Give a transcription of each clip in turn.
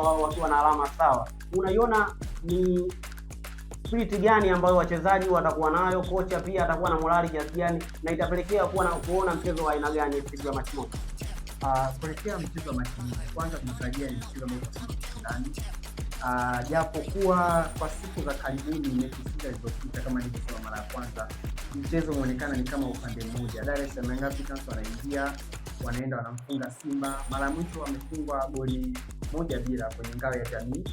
wakiwa na alama sawa. Unaiona ni spirit gani ambayo wachezaji watakuwa nayo, kocha pia atakuwa na morali kiasi gani, na itapelekea kuwa na kuona mchezo wa aina gani siku ya Machi moja? Kuelekea mchezo wa Machi moja, kwanza tunatarajia ni mchezo ambao utakuwa na ushindani. Japokuwa kwa siku za karibuni, mechi 6 zilizopita, kama nilivyosema mara ya kwanza, mchezo umeonekana ni kama upande mmoja. Dar es Salaam Young Africans wanaingia, wanaenda wanamfunga Simba. Mara ya mwisho wamefungwa goli 1-0 kwenye Ngao ya Jamii.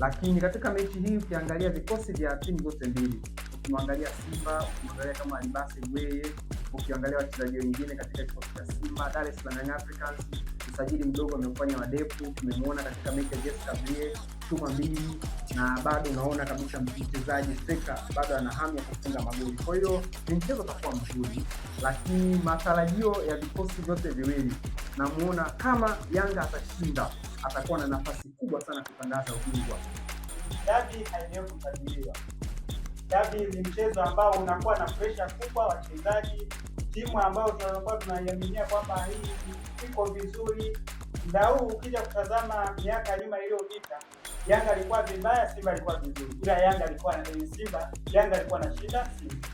Lakini katika mechi hii ukiangalia vikosi vya timu zote mbili, ukimwangalia Simba, ukimwangalia kama Libase Gueye, ukiangalia wachezaji wengine katika kikosi cha Simba, Dar es Salaam Young Africans usajili mdogo ameufanya Wadepu, tumemwona katika mechi ya JS Kabylie chuma mbili, na bado unaona kabisa mchezaji striker bado ana hamu ya kufunga magoli. Kwa hiyo ni mchezo utakuwa mzuri, lakini matarajio ya vikosi vyote viwili, namuona kama Yanga atashinda atakuwa na nafasi kubwa sana kutangaza ubingwa. Dabi haijawahi kutabiriwa. Dabi ni mchezo ambao unakuwa na pressure kubwa, wachezaji, timu ambayo tunakuwa tunaiaminia kwamba hii iko vizuri. Muda huu ukija kutazama miaka ya nyuma iliyopita, Yanga alikuwa vibaya, Simba alikuwa vizuri, ila Yanga alikuwa na Simba, Yanga alikuwa na shida Simba.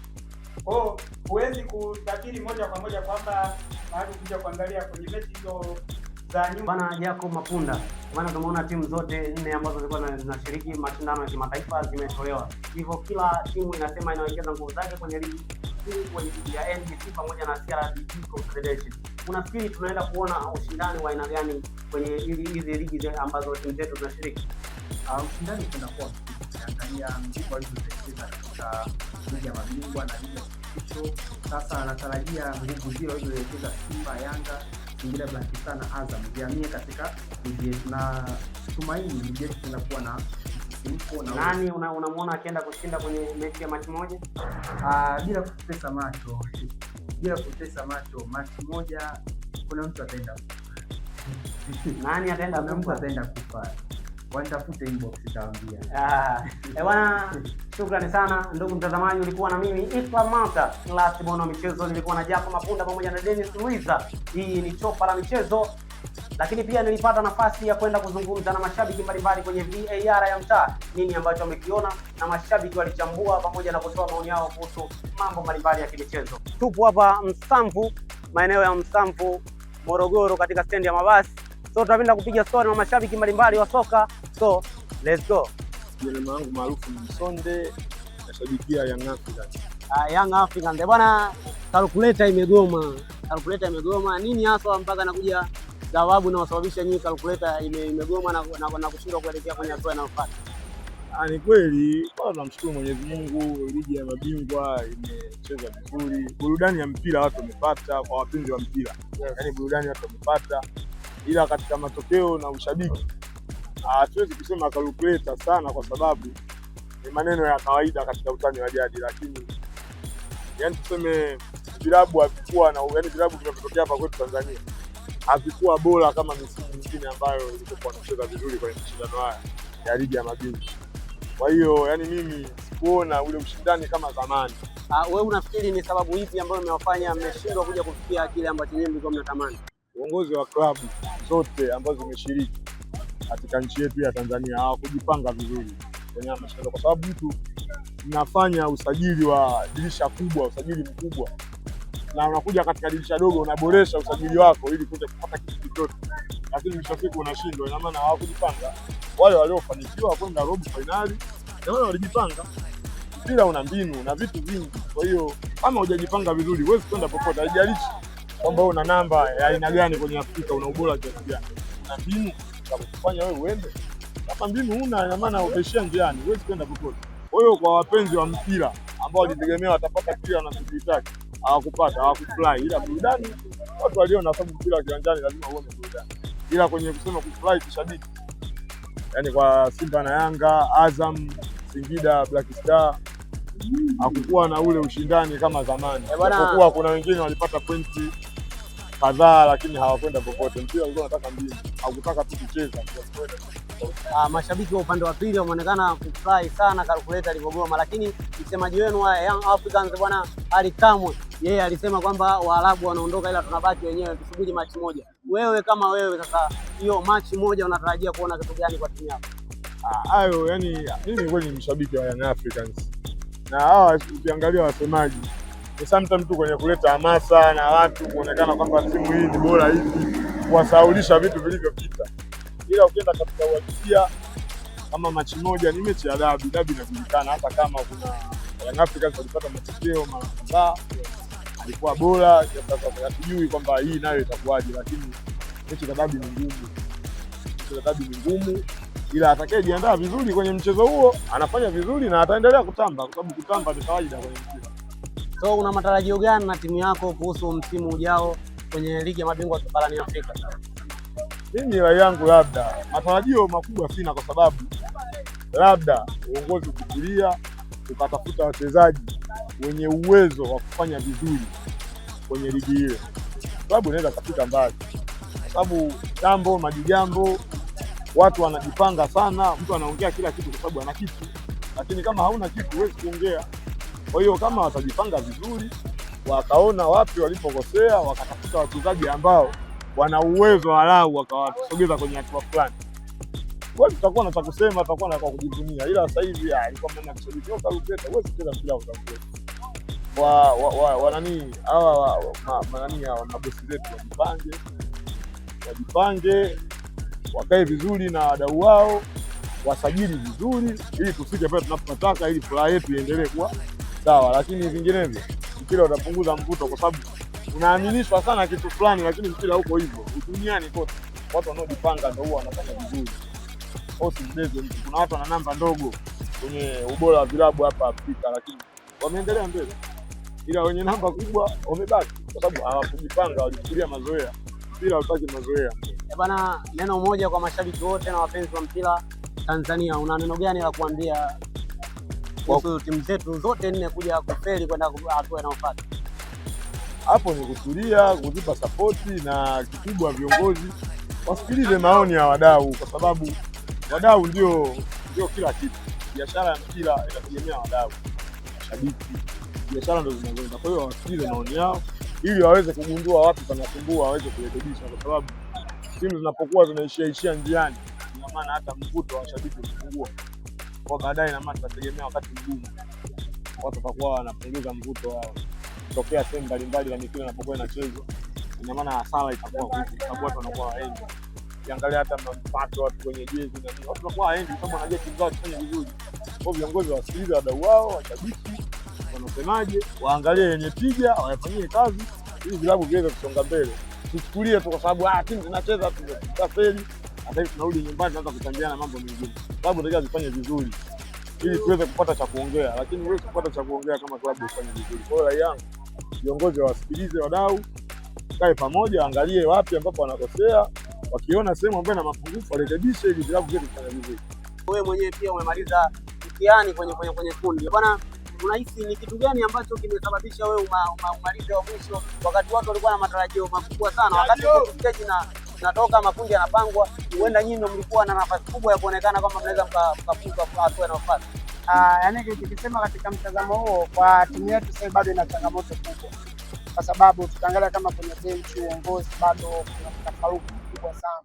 Kwa hiyo huwezi kutabiri moja kwa moja kwamba mahali ukija kuangalia kwenye mechi hizo za nyuma. Bwana Jacob Mapunda, maana tumeona timu zote nne ambazo zilikuwa zinashiriki mashindano ya kimataifa zimetolewa, hivyo kila timu inasema inawekeza nguvu zake kwenye ligi kuu, kwenye ligi ya NBC pamoja na CRDB Confederation. Unafikiri tunaenda kuona ushindani wa aina gani kwenye hizi ligi ambazo timu zetu zinashiriki? Ushindani utaenda kuwa mkubwa. Ukiangalia nguvu walizoziwekeza katika ligi ya mabingwa na ligi ya shirikisho, sasa anatarajia nguvu zile walizoziwekeza Simba, Yanga, Singida Black Stars na Azam zihamie katika ligi yetu, na tumaini ligi yetu itaenda kuwa na msisimko na Nani unamuona akienda kushinda kwenye mechi ya Machi moja? Bila kutesa macho, bila kutesa macho, Machi moja kuna mtu ataenda Nani ataenda kuna mtu kufa? ataenda kufa. Wanitafute inbox, nitawaambia. Bwana, shukrani sana ndugu mtazamaji, ulikuwa na mimi Islam Mata last bono michezo, nilikuwa na Jacob Mapunda pamoja na Dennis Luiza. Hii ni Chopa la Michezo, lakini pia nilipata nafasi ya kwenda kuzungumza na mashabiki mbalimbali kwenye VAR ya mtaa, nini ambacho wamekiona, na mashabiki walichambua pamoja na kutoa maoni yao kuhusu mambo mbalimbali ya kimichezo. Tupo hapa Msamvu, maeneo ya Msamvu Morogoro, katika stendi ya mabasi. So tutapenda kupiga story na mashabiki mbalimbali wa soka, so let's go. Jina langu maarufu ni Msonde, nashabikia Young Africans. Young Africans bwana, calculator imegoma, calculator imegoma. Nini haswa mpaka nakuja sababu inayosababisha nyinyi calculator imegoma na kushindwa kuelekea kwenye hatua inayofuata? Ni kweli, kwanza tunamshukuru Mwenyezi Mungu, ligi ya mabingwa imecheza vizuri, burudani ya mpira watu wamepata, kwa wapenzi wa mpira yaani burudani watu wamepata, ila katika matokeo na ushabiki hatuwezi kusema calculator sana, kwa sababu ni maneno ya kawaida katika utani wa jadi, lakini yani tuseme vilabu havikuwa na, yani vilabu vinavyotokea hapa kwetu Tanzania havikuwa bora kama misimu mingine ambayo ilikuwa wanacheza vizuri kwenye mashindano haya ya ligi ya mabingwa. Kwa hiyo yani mimi sikuona ule ushindani kama zamani. Wewe unafikiri ni sababu ipi ambayo imewafanya mmeshindwa kuja kufikia kile ambacho nyinyi mlikuwa mnatamani? Uongozi wa klabu zote ambazo zimeshiriki katika nchi yetu ya Tanzania hawakujipanga vizuri kwenye haya mashindano, kwa sababu mtu mnafanya usajili wa dirisha kubwa, usajili mkubwa, na unakuja katika dirisha dogo unaboresha usajili wako ili kuja kupata kitu chochote, lakini mwisho wa siku unashindwa. Ina maana hawakujipanga. Wale waliofanikiwa kwenda robo fainali na wale walijipanga. Mpira una mbinu na vitu vingi, kwa hiyo kama hujajipanga vizuri huwezi kwenda popote. Haijalishi kwamba wewe una namba ya aina gani kwenye Afrika, una ubora kiasi gani, una mbinu za kukufanya wewe uende. Kama mbinu huna, ina maana utaishia njiani, huwezi kwenda popote. Kwa hiyo kwa wapenzi wa mpira ambao walitegemea watapata kile wanachokihitaji, hawakupata, hawakufurahi, ila burudani watu waliona, sababu mpira wa kiwanjani lazima uone burudani, ila kwenye kusema kufurahi kishabiki, yani kwa Simba na Yanga, Azam, Singida Black Star hakukuwa na ule ushindani kama zamani. Bwana- Japokuwa kuna wengine walipata pointi kadhaa, lakini hawakwenda popote. Mpira ulikuwa unataka mbinu, haukutaka tu kucheza. Mashabiki wa upande wa pili wameonekana kufurahi sana calculator alivyogoma, lakini msemaji wenu wa Young Africans bwana Ally Kamwe yeye alisema kwamba Waarabu wanaondoka, ila tunabaki wenyewe, tusubiri Machi moja. Wewe kama wewe sasa, hiyo machi moja unatarajia kuona kitu gani kwa timu yako? Hayo yani, mimi kweli ni mshabiki wa Young Africans na hawa ukiangalia wasemaji ni sometimes tu kwenye kuleta hamasa na watu kuonekana kwamba timu hii ni bora hivi, kuwasaulisha vitu vilivyopita, ila ukienda katika uhalisia kama machi moja ni mechi ya dabi, dabi inajulikana, hata kama kuna Young Africans walipata matokeo mara kadhaa, alikuwa bora. Sasa hatujui kwamba hii nayo itakuwaje, lakini mechi za dabi ni ngumu, mechi za dabi ni ngumu, ila atakayejiandaa vizuri kwenye mchezo huo anafanya vizuri na ataendelea kutamba, kwa sababu kutamba ni kawaida kwenye mpira. So una matarajio gani na timu yako kuhusu msimu ujao kwenye ligi ya mabingwa barani Afrika? Mimi rai yangu, labda matarajio makubwa sina, kwa sababu labda uongozi ukitulia ukatafuta wachezaji wenye uwezo wa kufanya vizuri kwenye ligi ile, sababu inaweza kafika mbali, kwa sababu jambo majigambo, watu wanajipanga sana, mtu anaongea kila kitu kwa sababu ana kitu, lakini kama hauna kitu huwezi kuongea. Kwa hiyo kama watajipanga vizuri, wakaona wapi walipokosea, wakatafuta wachezaji ambao wana uwezo walau wakawasogeza kwenye hatua fulani, kwa tutakuwa na cha kusema, tutakuwa na kwa kujivunia. Ila sasa hivi ilikuwa mna kushabiki ukalupeta, huwezi kucheza mpira utakuwa wa nani hawa nani hawa mabosi zetu wajipange, wajipange, wakae vizuri na wadau wao, wasajili vizuri, ili tufike pale tunapotaka, ili furaha yetu iendelee kuwa sawa, lakini vinginevyo mpira utapunguza mvuto, kwa sababu unaaminishwa sana kitu fulani, lakini mpira huko hivyo duniani kote, watu wanaojipanga ndio huwa wanafanya vizuri. Usimbeze mtu. Kuna watu wana namba ndogo kwenye ubora wa vilabu hapa Afrika, lakini wameendelea mbele, ila wenye namba kubwa wamebaki, kwa sababu hawakujipanga, walichukulia mazoea. Mpira hautaki mazoea. Bana, neno moja kwa mashabiki wote na wapenzi wa mpira Tanzania, una neno gani la kuambia kuhusu timu zetu zote nne kuja kufeli kwenda hatua inayofuata? Hapo ni kutulia, kuzipa sapoti na kikubwa viongozi wasikilize maoni ya wadau, kwa sababu wadau ndio kila kitu. Biashara ya mpira inategemea wadau, mashabiki, biashara ndio zinazoenda. Kwa hiyo wasikilize maoni yao ili waweze kugundua wapi panasumbua, waweze kurekebisha, kwa sababu timu zinapokuwa zinaishia ishia njiani, ina maana hata mvuto wa washabiki unapungua. Kwa baadaye, ina maana tutategemea wakati mgumu, watu watakuwa wanapunguza mvuto wao kutokea sehemu mbalimbali za mipira inapokuwa inachezwa, ina maana hasara itakuwa kubwa, kwa sababu watu wanakuwa waendi. Ukiangalia hata mapato watu kwenye jezi na nini, watu wanakuwa waendi kwa sababu wanajua timu zao zifanye vizuri. Kwa viongozi wasikilize wadau wao, washabiki wanasemaje, waangalie yenye tija, wayafanyie kazi ili vilabu viweze kusonga mbele. Tusichukulie tu kwa sababu timu zinacheza tutafeli, hata hivi tunarudi nyumbani tunaanza kuchangiana mambo mengine. Klabu inatakiwa zifanye vizuri ili tuweze kupata cha kuongea, lakini huwezi kupata cha kuongea kama klabu ifanye vizuri. Kwa hiyo rai yangu, viongozi wawasikilize wadau, kae pamoja, angalie wapi ambapo wanakosea, wakiona sehemu ambayo ina mapungufu warekebishe ili vilabu vyetu vifanye vizuri. Wewe mwenyewe pia umemaliza mtihani kwenye kundi bwana, unahisi ni kitu gani ambacho kimesababisha wewe umalize wa mwisho wakati watu walikuwa na matarajio makubwa sana, wakati stage na natoka makundi yanapangwa, huenda nyinyi ndio mlikuwa na nafasi kubwa ya kuonekana kwamba mnaweza mkafuzu hatua inayofuata? Yaani tukisema katika mtazamo huo kwa timu yetu sasa bado ina changamoto kubwa, kwa sababu tutaangalia kama kwenye benchi, uongozi bado kuna mtafaruku mkubwa sana.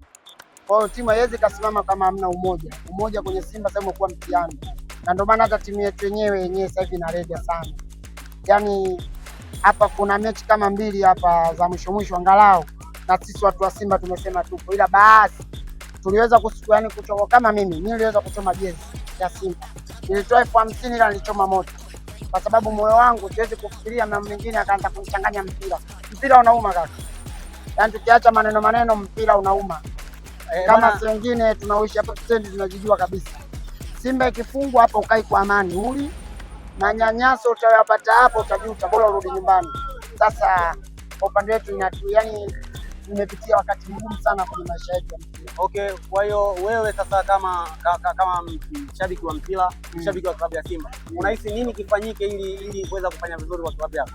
Kwa hiyo timu haiwezi kasimama kama hamna umoja. Umoja kwenye Simba sasa umekuwa mtihani, na ndio maana hata timu yetu yenyewe sasa hivi inarejea sana. Yaani hapa kuna mechi kama mbili hapa za mwisho mwisho angalau, na sisi watu wa Simba tumesema tupo, ila basi tuliweza yaani kuchoma. Kama mimi niliweza kuchoma jezi ya Simba, nilitoa 50,000 ila nilichoma moto, kwa sababu moyo wangu siwezi kufikiria mambo mengine akaanza kunichanganya mpira. Mpira unauma kaka, yaani tukiacha maneno mpira unauma. Kama si wengine tunaishi hapa stendi tunajijua kabisa. Simba ikifungwa hapa ukai kwa amani, uli manyanyaso utayapata hapo, utajuta, bora urudi nyumbani. Sasa kwa upande wetu yaani tumepitia wakati mgumu sana kwenye maisha yetu ya mpira. Okay, kwa hiyo wewe sasa kama mshabiki wa mpira, mshabiki wa klabu ya Simba, unahisi nini kifanyike ili kuweza kufanya vizuri kwa klabu yako?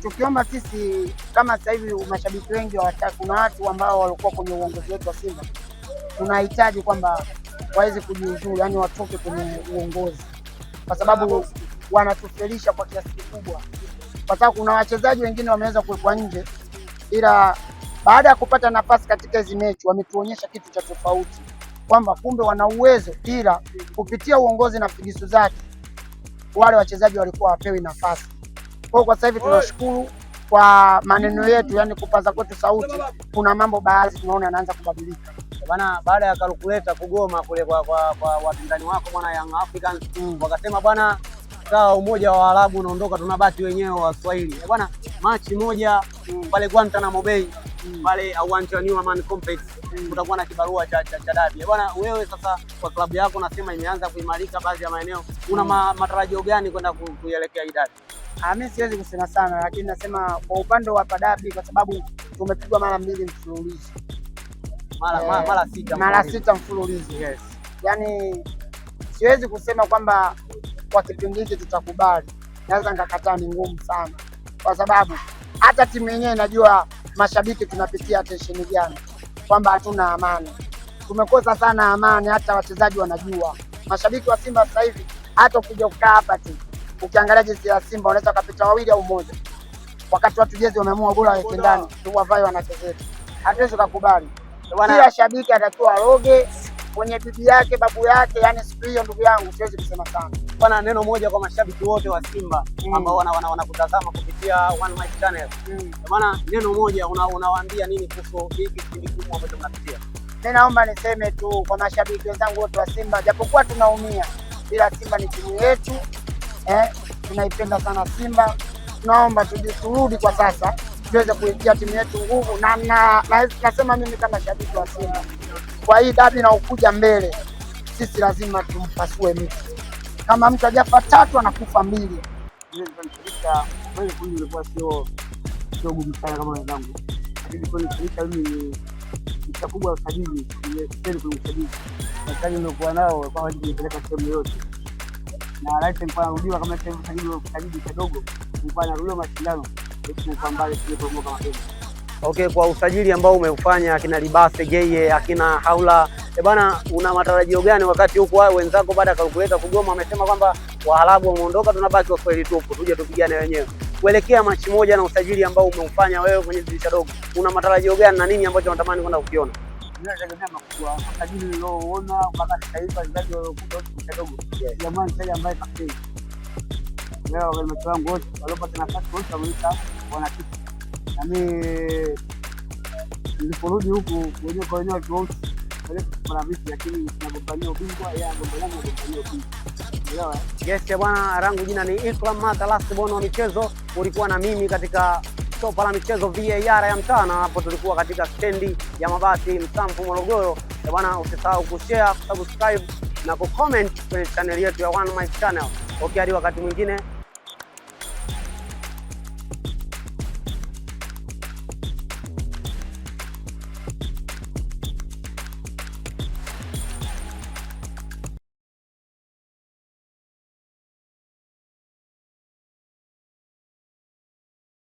Tukiomba sisi kama sasa hivi mashabiki wengi hawataki, kuna watu ambao walikuwa kwenye uongozi wetu wa Simba tunahitaji kwamba waweze kujiuzuru, yani watoke kwenye uongozi, kwa sababu wanatufelisha kwa kiasi kikubwa, kwa sababu kuna wachezaji wengine wameweza kuwekwa nje, ila Baada ya kupata nafasi katika hizi mechi, wametuonyesha kitu cha tofauti kwamba kumbe wana uwezo, ila kupitia uongozi na figisu zake wale wachezaji walikuwa hawapewi nafasi. Kwa hiyo kwa sasa hivi tunashukuru kwa maneno yetu, yani kupaza kwetu sauti, kuna mambo baadhi tunaona yanaanza kubadilika. Bana, baada ya kalkuleta kugoma kule kwa wapinzani wako bwana Young Africans, wakasema bwana, sawa, umoja wa Waarabu unaondoka, tunabaki wenyewe Waswahili bwana. Machi moja pale Guantanamo Bay pale uwanja wa New Amaan Complex kutakuwa na kibarua cha dabi bwana. Wewe sasa kwa klabu yako nasema imeanza kuimarika baadhi ya maeneo, una matarajio gani kwenda kuielekea hii dabi? Mimi siwezi kusema sana, lakini nasema kwa upande wa dabi, kwa sababu tumepigwa mara mbili mfululizo, mara sita mfululizo. Yes. Yani siwezi kusema kwamba kwa kipindi hiki tutakubali, naweza nikakataa, ni ngumu sana, kwa sababu hata timu yenyewe inajua mashabiki tunapitia tension gani, kwamba hatuna amani, tumekosa sana amani. Hata wachezaji wanajua, mashabiki wa Simba sasa hivi hata ukija kukaa hapa tu ukiangalia jezi ya Simba unaweza kupita wawili au mmoja, wakati watu jezi wameamua bora waweke ndani wavae wanachezea. Hatuwezi kukubali. Kila shabiki atakiwa aroge kwenye bibi yake babu yake, yani siku hiyo, ndugu yangu, siwezi kusema sana bwana. Neno moja kwa mashabiki wote wa Simba ambao wanakutazama kupitia One Mic Channel bwana, neno moja unawaambia nini kuhusu hiki kipindi kigumu ambacho mnapitia? Mimi naomba niseme tu kwa mashabiki wenzangu wote wa Simba, japokuwa tunaumia, ila Simba ni timu yetu, tunaipenda sana Simba. Tunaomba turudi kwa sasa tuweze kuitia timu yetu nguvu, na nasema mimi kama shabiki wa Simba, kwa hii dabi na ukuja mbele, sisi lazima tumpasue mtu. Kama mtu hajafa tatu anakufa mbili. Ilikuwa sio gumu sana kama wenzangu, lakini kweli mimi ni kubwa usajili, nimefeli kwenye usajili. Wachezaji niliokuwa nao walikuwa hawezi kunipeleka sehemu yoyote, na laiti nilikuwa narudiwa kama sasa hivi usajili kidogo, nilikuwa narudiwa mashindano nilikuwa mbali, singeporomoka mapema. Okay, kwa usajili ambao umeufanya akina Libase Geye, akina Haula bana, una matarajio gani wakati huko wao wenzako baada ya kalkuleta kugoma wamesema kwamba Waarabu wameondoka, tunabaki Waswahili tupo, tuje tupigane wenyewe kuelekea machi moja na usajili ambao umeufanya wewe kwenye dirisha dogo, una matarajio gani na nini ambacho unatamani kwenda kukiona? Mimi nategemea makubwa, usajili nilioona mpaka sasa hivi, wachezaji waliokuja wote dirisha dogo, jamaa mchezaji ambaye kafeli leo, wale macho wangu wote waliopata nafasi wote wameisha wana kitu, na mimi niliporudi huku wenyewe kwa wenyewe watu wote kuna vitu, lakini tunagombania ubingwa, yeye anagombania, anagombania ubingwa. Yes bwana, rangu jina ni Ikram Mata, last born wa michezo. Ulikuwa na mimi katika sopa la michezo VAR ya mtaa, na hapo tulikuwa katika stendi ya mabasi Msamvu, Morogoro. Bwana, usisahau kushare, kusubscribe na kucomment kwenye channel yetu ya One Mic Channel. Okay, hadi wakati mwingine.